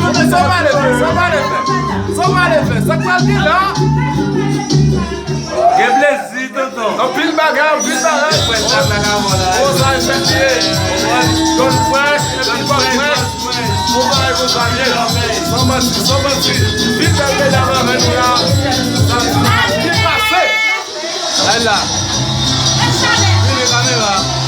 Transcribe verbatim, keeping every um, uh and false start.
Sa w pale fè, sa w pale fè, sa w pale fè, sa k pral gen la? Gen plezi, tonton. Anpil bagay, anpil bagay. Mwen sa la ka vwala. Konsa e fèt ye. Don Fresh, Don Fresh. Bon bagay, bon bagay. San manti, san manti. Vin bèl medam avè nou la. Sa, sa ap byen pase. Ay la. Vire kamera.